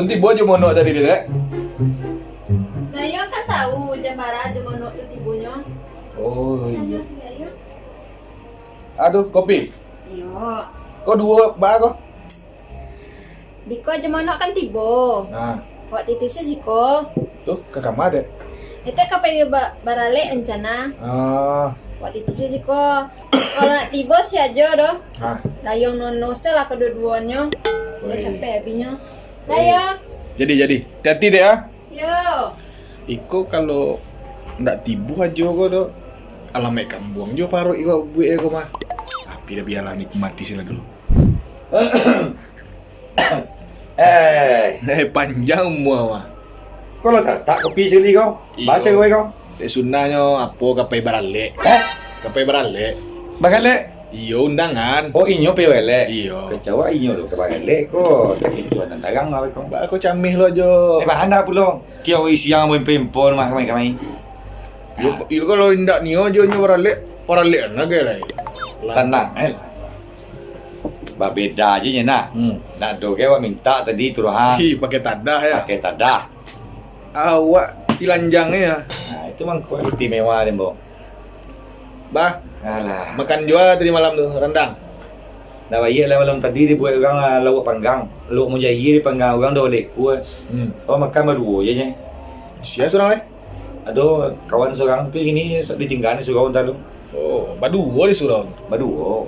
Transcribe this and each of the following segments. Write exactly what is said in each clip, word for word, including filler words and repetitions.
Tibo Ajo Monok tadi, Dek? Nah, iyo kan tahu jam bara Ajo Monok tu tibonyo. Oh, iyo. Aduh, kopi. Iyo. Ko duo, ba ko? Biko Ajo Monok kan tibo. Nah. Awak titip se siko. Tu, ka kama, Dek? Etek ka pai ba-, baralek rencana. Ah. Awak titip se siko. Kalau nak tibo si Ajo doh. Ah. Dayong nono se lah kaduo-duonyo. Udah capek abinyo. Dayong. Jadi, jadi. Hati-hati, Dek, ah. Yo. Iko kalau ndak tibo Ajo ko doh, alamaik kambuang jo paruik iko buek iko mah. Tapi dah bialah nikmati sila dulu. Eh. Eh, panjang umua mah. Ko lah tatak kopi sakali ko? Iyo. Baco kopi ko? Dek sunahnyo apo ka pai baralek? Eh? Ka pai baralek. Baralek? Iyo, undangan. Oh, inyo pai baralek? Iyo. Kacau inyo tu ka baralek ko. Takicuan nan tarang lah ko. Ba ko cameh lo Ajo. Eh, bahan dah pulo. Tiok isi yang main paintball mah kamai-kamai. Iyo, iyo kalau indak nio jo nyo baralek, baralek an lagi lai. Tanang, eh. Babeda aja nyo nah. Hmm. Nak do ke awak minta tadi tu ha. Hi, pakai tadah ya. Pakai tadah. Awak tilanjang ya. Nah, itu mangko istimewa deh, Bo. Bah. Alah. Makan jua tadi malam tu, rendang. Dah bayar lah malam tadi dibuat orang, ah, lauak panggang. Lauak mujair dipanggang orang dah baleh kuat. Hmm. Oh, makan baduo je nyo. Sia surang lai? Ado kawan surang tu kini ditinggal ni surau entah tu. Oh, baduo di surau tu? Baduo.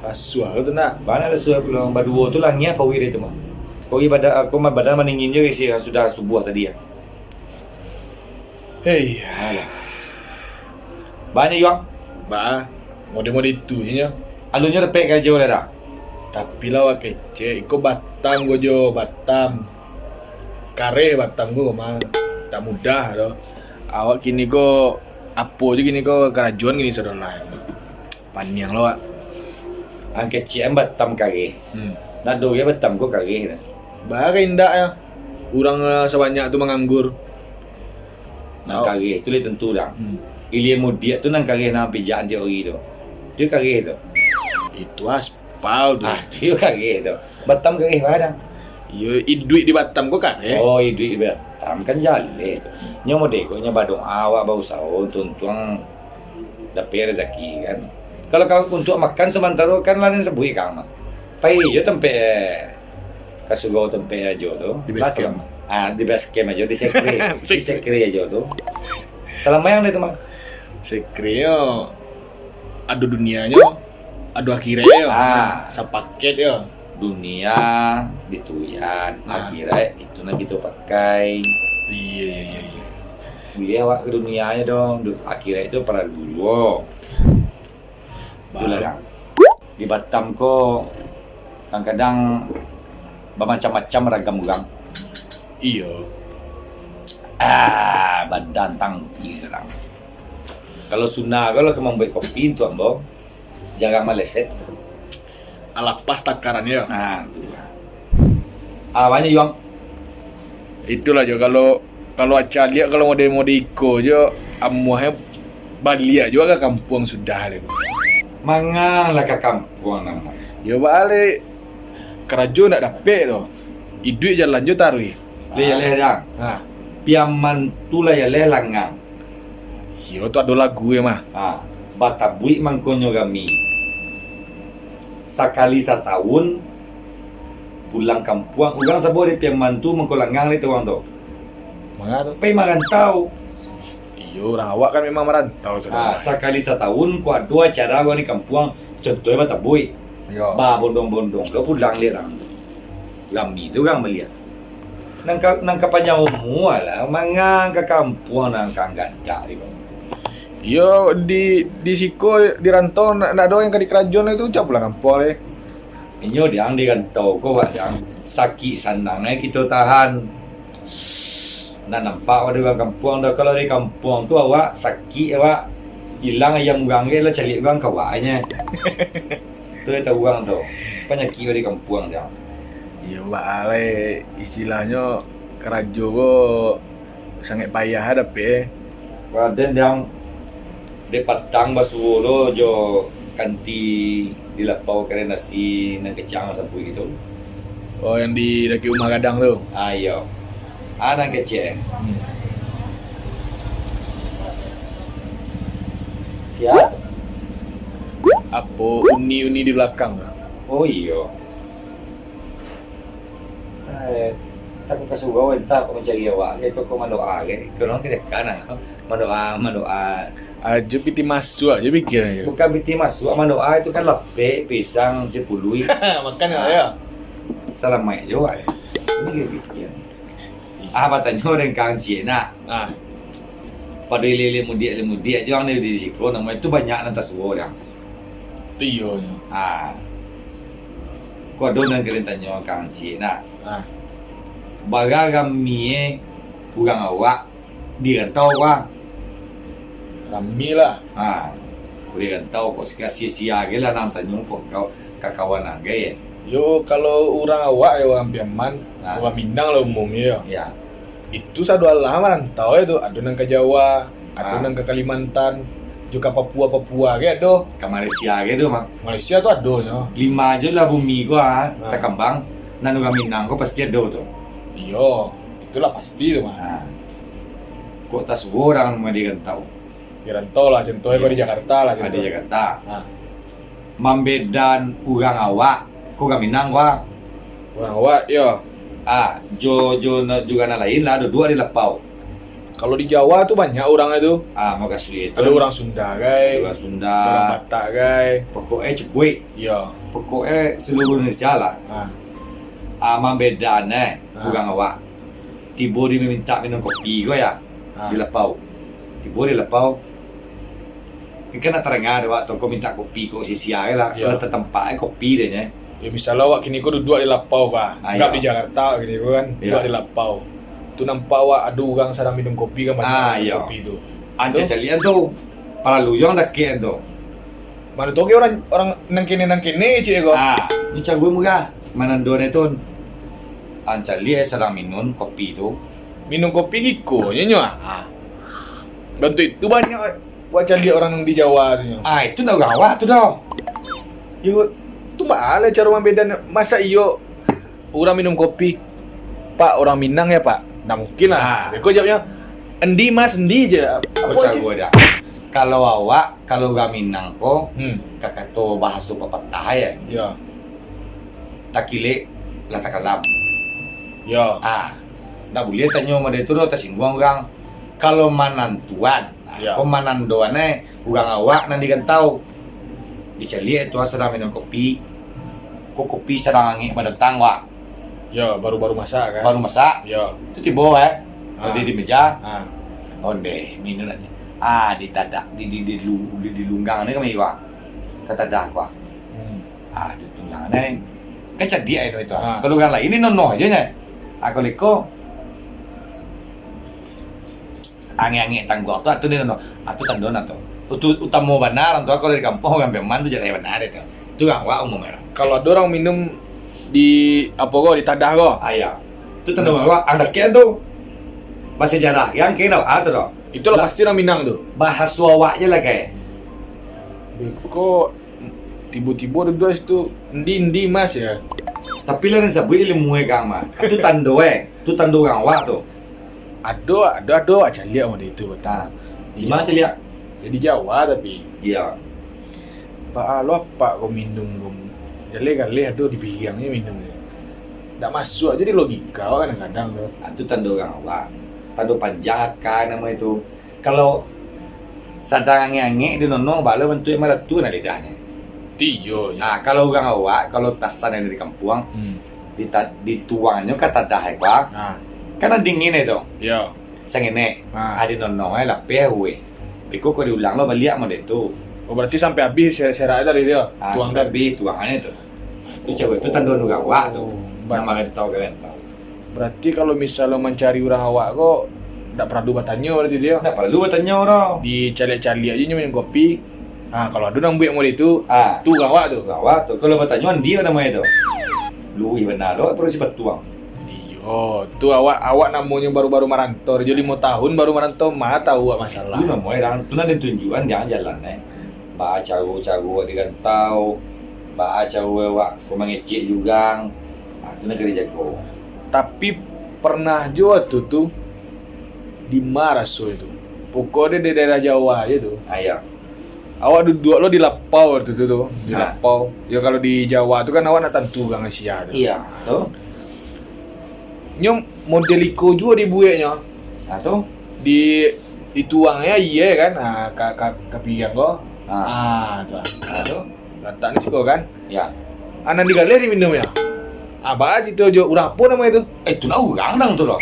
Asuah tu nak. Bana asuah pulang. Baduo tu langih apa wiri tu mah. Kau ibadah aku mah badan maningin je isi sudah subuh tadi ya. Hei. Alah. Banyak yuang. Ba, mode-mode itu je nyo. Alunyo dapek karajo lah dah. Tapi lah awak kecek, iko Batam ko jo, Batam. Kareh Batam ko mah. Tak mudah doh. Awak kini ko, apo je kini ko, karajoan kini sudah lah. Paniang lo awak. Ang kecek an Batam kareh. Hmm. Nak do ya Batam ko kareh dah. Ba ka indak ya. Urang, eh, sabanyak tu manganggur. Nan kareh tu lai tentu dah. Hmm. Ilia mudiak tu nan kareh nan pijak tiok hari tu. Tu kareh tu. Itu aspal tu. Ah, tu yo kareh tu. Batam kareh bah dah. Iyo, iduik di Batam ko kareh. Oh, iduik di Batam kan jaleh tu. Nyo mode ko nyo badoa awak bausaho tuntuang dapek rezeki kan. Kalau ka-, untuak makan samantaro kan lah den sabuik ka mah. Pai jo tampek ka surau tampek Ajo tu. Di base camp. Ah, di base camp Ajo, di sekre. Di sekre Ajo tu. Salambayang deh tu mah. Sekre yo ado dunianyo, ado akhirat yo. Ah. Sapaket yo. Dunia dituian, akhirat itu nan kito pakai. Iyo, iyo, iyo, iyo. Buliah awak ka dunia nyo dong, du-, akhirat itu paralu juo. Itulah, Kang. Di Batam ko, kadang-kadang bamacam-macam ragam urang. Iyo. Ah, badan tangki sadang. Kalau Suna ko lah ka mambuek kopi untuak ambo, jarang maleset. Alah pas takarannyo. Nah, tu lah. Ah, banyak yuang. Itulah jo, kalau, kalau acaliak, kalau mode-mode iko jo, amuahnyo baliak juo ka kampuang sudah lai. Mangang lah ka kampuang namonyo. Yo, baa lai, karajo ndak dapek doh. Iduik jalan jo taruih. Lai jaleh, Dang. Ha. Piaman tu lai jaleh langang. Iyo, tu ado lagu e mah. Ha, batabuik mangkonyo kami. Sakali satahun pulang kampuang, urang sabo di Piaman tu mangko langang lai tu urang tu. Manga tu? Pai marantau. Iyo, urang awak kan memang marantau, ha, saudara. Sakali satahun ko ado acara urang di kampuang, contohnyo batabuik. Iyo. Babondong-bondong lo pulang lai urang tu. Rami tu urang maliek. Nan ka, nan ka panjang umua lah, mangang ka kampuang nan ka gandak di bawah. Iyo, di, di siko, di rantau, ndak, ndak ado yang ka dikarajoan itu, cak pulang kampuang lai. Inyo diang di rantau ko, Wak, diang sakik sanang ai kito tahan. Ndak nampak awak di urang kampuang doh. Kalau di kampuang tu awak sakik, awak ilang ayam urang ge lah caliak urang kawaknyo. Tu lah tahu urang tu. Panyakik awak di kampuang tu. Iyo, baa lai, istilahnyo karajo ko sangaik payah dapek e. Raden yang dek patang basuo lo jo kanti di lapau karen nasi nan kecang sabuik gitu. Oh, yang di dakek rumah gadang tu. Ah, iyo. Ah, nan kecek. Hmm. Sia? Apo uni-uni di balakang tu? Oh, iyo. Eh, takut ka surau, entah kok mancari awak, itu kok mandoa ke. Kalau ka dekat nah. Mandoa, mandoa. Ajo pitih masuak ajo pikia ajo. Bukan pitih masuak, mandoa itu kan lapek, pisang, sipuluik. Makan lah, yo. Salamaik jo awak. Ini dia pikia. Ah, batanyo dek Kang Cik nak. Ah. Pado ilek-ilek mudiak, ilek mudiak jo urang di, di siko, namonyo tu banyak nan tasuo dek. Tu iyo nyo. Ah. Ko ado nan ka den tanyo Kang Cik nak. Ah. Bara ramie urang awak di rantau, Bang? Rami lah. Ha, kok di rantau, kok sia-sia ge lah nan tanyo kok kau kakawan agai, eh. Yo, kalau urang awak yo, urang Piaman, ha, urang Minang lah umumnyo yo. Ya. Itu sado alah marantau yo tu, ado nan ka Jawa, ado, ha, nan ka Kalimantan, jo ka Papua-Papua ge ado. Ka Malaysia ge tu, Mang. Malaysia tu ado nyo. Lima jo lah bumi ko, ha, ha, takambang, nan urang Minang ko pasti ado tu. Iyo, itulah pasti tu, Mang. Ha. Kok tasuo urang rumah di rantau? Di rantau lah, contohnyo, iyo, ko di Jakarta lah, ah, di contoh. Jakarta. Ha. Mambedan urang awak, ko urang Minang ko, ah. Urang awak, yo. Ah, jo, jo na-, jo nan lain lah, duduak di lapau. Kalau di Jawa tu banyak urang tu. Ah, makasuik tu. Ado urang Sunda, gai. Urang Sunda. Urang Batak, gai. Pokoknyo cukuik. Yo. Pokoknyo seluruh Indonesia lah. Ah. Ah, mambedan, eh, ah, urang awak. Tibo di mamintak minum kopi ko ya, ha, di lapau. Tibo di lapau. Kan nak tarang ado awak tu, ko mintak kopi, ko sia-sia lah. Ya. Kalau tatampak, eh, kopi deh, nyo. Ya, misalnyo awak kini ko duduak di lapau, ka. Ah, anggap, ya, di Jakarta kini ko kan, ya, duduak di lapau. Tu nampak awak ado urang sadang minum kopi kan, banyak, ah, minum, iya, kopi tu. Anca tu caliak tu. Palalu jo dakek tu. Mano tu, oke, urang, urang nan kene, nan kene, cik ko. Ah, ni cangguih murah. Manando ne tu. Anca liek sadang minum kopi tu. Minum kopi giko nyo nyo, ah. Bantuak itu banyak buat caliak urang di Jawa tu nyo. Ah, itu ndak urang awak tu doh. Yo, tu baa lah caro mambedan. Masa iyo urang minum kopi, "Pak, urang Minang ya, Pak?" Ndak mungkin lah. Ah. Beko jawabnyo, "Endi, Mas, endi je." Apo caro dah? Kalau awak, kalau urang Minang ko, hmm, ka kato bahaso papatah ya. Ya. Takilek lah takalam. Ya. Ah, ndak buliah tanyo model tu doh, tasingguang urang. Kalau manantuan, nah, ya, ko manandoan, eh, urang awak nan di rantau. Dicaliak tu, ah, sadang minum kopi. Ko kopi sadang angek badatang, wak. Ya, baru-baru masak, kan? Baru masak. Ya. Tu tibo, eh. Ah. Di, di meja. Ah. Ondeh, minum aja. Ah, ditadak, di, di, di lu-, di, di lunggang ni kami, wak. Katadah, wak. Hmm. Ah, di lunggang ni. Kan cadiak itu, itu. Ah. Kalau urang lain ni nonoh aja nya. Ah, kalau iko, angek-angek tangguang tu, atu ni, no. Atu tando nah tu. Utu-, utamo bana urang tu, kalau di kampuang urang Piaman tu jaleh bana deh tu. Tu urang awak umum urang. Kalau ado urang minum di, apo ko, di tadah ko. Ah, iya. Tu tando urang awak, ang dakek tu. Basajarah, yang kena, ah, tu doh. Itulah pasti urang Minang tu. Bahaso awak je lah, kai. Beko tibo-tibo duduak situ, "Endi, endi, Mas?" ya. Tapi lah nan sabuik ilmu e, Kang, mah. Tu tando, eh. Tu tando urang awak tu. Ado, ado, ado, caliak model itu, batua. Di ma caliak? Di Jawa, tapi. Iya. Baa lo apak ko minum ko. Jaleh-galeh ado di piriang ni minum ni. Ndak masuak aja di logika awak kadang-kadang tu. Ah, tu tando urang awak. Tando panjang akan namo itu. Kalau sadang angek-angek di nono, baa lo bantuak malatu nah lidahnyo. Iyo, iyo. Ah, kalau urang awak, kalau tasan yang dari kampuang, hmm, dita-, dituangnyo ka tadah e, Bang. Ah. Kan dingin itu. Iyo. Sangenek. Ah. Ah, di nono, eh, lapeh, weh. Beko ko diulang lo baliak model tu. Oh, berarti sampai habis se-, serak tadi dia? Ah, tuang sampai tadi? Habis tuangnyo tu. Tu cewek tu tando urang awak tu. Oh, ba- Nan marantau ka rantau. Berarti kalau misalnya mancari urang awak ko, ndak paralu batanyo berarti dia? Ndak paralu batanyo doh. Dicaliak-caliak aja nyo minum kopi. Ha, kalau ado nan buek model itu, ha, tu urang awak tu. Urang awak tu. Kalau batanyo, dia namonyo tu. Luruih bana lo, perlu si batuang. Iyo, tu awak, awak namonyo baru-baru marantau, jo limo tahun baru marantau, ma tahu awak masalah. Tu namonyo urang, tu nan den tunjuakan, jan jalan, eh. Baa caro-caro awak di rantau, baa caro awak ko mangecek jurang. Ah, tu nak kena jago. Tapi pernah jo tu tu di ma raso itu. Pokok dia di daerah Jawa aja tu. Ah, ya. Awak duduk lo di lapau tu tu tu. Di Ha. lapau. Ya kalau di Jawa tu kan awak nak tantu urang Asia tu. Iya, tu. Nyo model iko juo dibueknyo. Ah, tu. Di dituang ya iya kan. Ah ka ka ka piriang ko. Ha. Ah tu. Ah, tu. Latak ni siko kan. Ya. Ah nan digaleh diminum ya. Ah ba cerita jo urang apo namo itu? Eh, tu nak urang nang tu doh.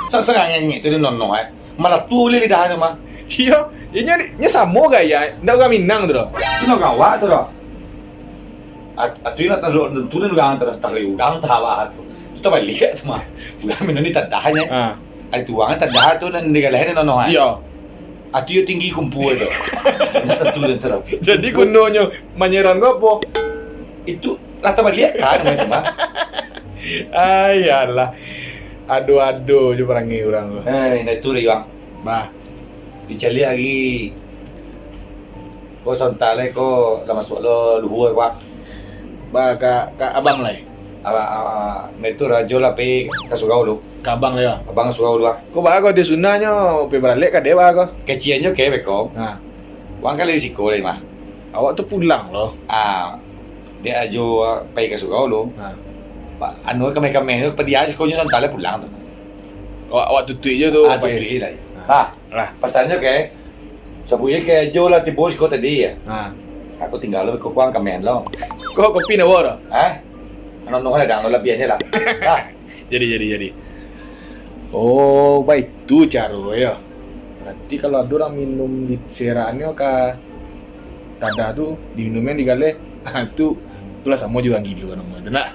Sa-, sarang ngengek tu di nono eh. Malah tu ulih lidah tu mah. Iyo, iyo nyo, nyo samo gaya, ndak urang Minang tu doh. Tu nak urang awak tu doh. At-, atu nak taruh tentu dan urang tu doh. Taruh urang tawa tu. Tu tabaliak tu mah. Urang minum ni tadahnyo. Ah. Ari tuang tadah tu nan digaleh di nono eh. Iyo. Atu yo tinggi kumpul tu. Nak tentu dan terang. Jadi gunonyo manyeran ko apo? Itu lah tabaliak kan namanya tu mah. Ayalah. Ado-ado je parangai urang tu. Eh, nah itu dah Yuang. Bah. Dicaliak lagi. Ko sontak lai ko lah masuk lo luhur ko. Bah ka, ka abang lai. Ah, ah, itu rajo lah pai ka surau lu. Ka abang lai ya. Abang surau lu ah. Ko bah ko di sunanyo pai baralek ka dek bah ko. Kecianyo ke beko. Nah, Wang kan dari siko lai mah. Awak tu pulang lo. Ah, dia ajo ah, pai ka surau lu. Nah. Anu kameh-kameh tu padiah sikonyo sontak lai pulang tu. Awak, awak tutuik je tu. Ah, Pai. Tutuik lai. Ah. Bah, Lah. Pasannyo ke, sabuik ke ajo lah tibo siko tadi ya. Ha. Aku tinggal lo beko kuang kameh lo. Ko kopi nak bawa dah? Hah? Nono lah dang lo labiahnyo lah. Bah. Jadi jadi jadi. Oh, baitu caro ya. Berarti kalau ado urang minum di serannyo ka tadah tu, diminum yang digaleh, ah tu itulah samo jo urang gilo namo tu nak.